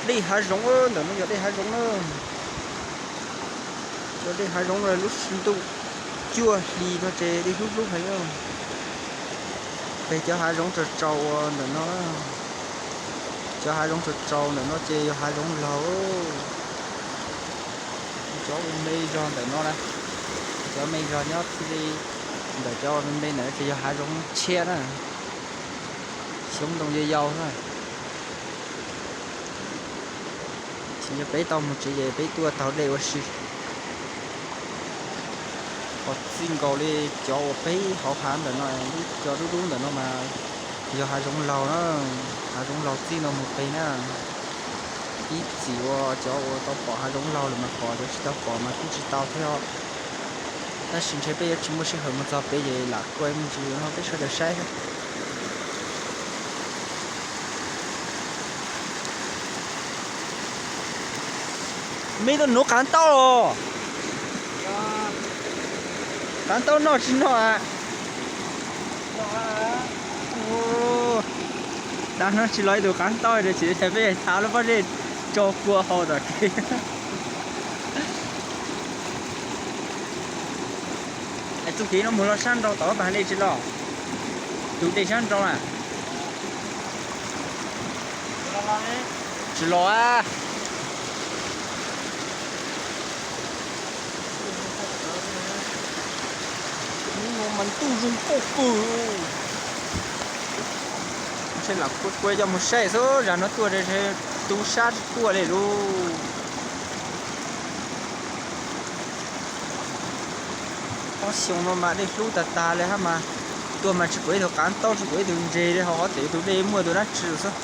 Dej hav zoov, ntawm no yog dej hav zoov na. Cov dej hav zoov lub ntuj cuaj hli no ces dej hlub hlub heev. Pem cov hav zoov tsaus tsaus uas ntawm no, cov hav zoov tsaus tsaus ntawm no ces yog hav zoov laug. Cov ua me zog ntawm no na, cov me zog nyob thiaj li ntawm cov me me ntawm no ces yog hav zoov tshiab na, xyoob ntoo yau yau na. Tsis yog peb tau mus tsev ces peb tuaj taug dej ua si. Qhov txij nkaus li cov uas peb hauv hav ntawm no, lub cov dub dub ntawm no mas yog hav zoov laug na, hav zoov laug txij no mus pem na. Ib txhis uas cov uas tau pom hav zoov laug lawm mas pom, cov tsis tau pom mas kuj tsis tau thiab. Tab sis ntshe peb yuav tsis muaj sij hawm mus txog pem ces lam kuaj me ntsis no peb sawv daws saib. Me tau nuv qav ntaub los? Qav ntaub noj tsis noj a? Dab no tsis los ib tug qav ntaub, tsis tau peb thav lub pob zeb tso kua hau tom kev. Txuj kev no mus los sab nraud tod pas dej tsis los? Tus dej sab nraud na. Tsis los a. Hnub no mas ntuj zoo nkauj kawg. Ntshe lam kuaj kuaj coj mus saib xwb, zag no tuaj tu sab tsis tuaj li lauj. Ob xyoo no mas dej hlub tag tag li hab mas, tuaj mas tsis pom ib tug qav ntaub tsis pom ib tug ntses li, ho qhov twg tus dej muaj tus dab tsi xwb.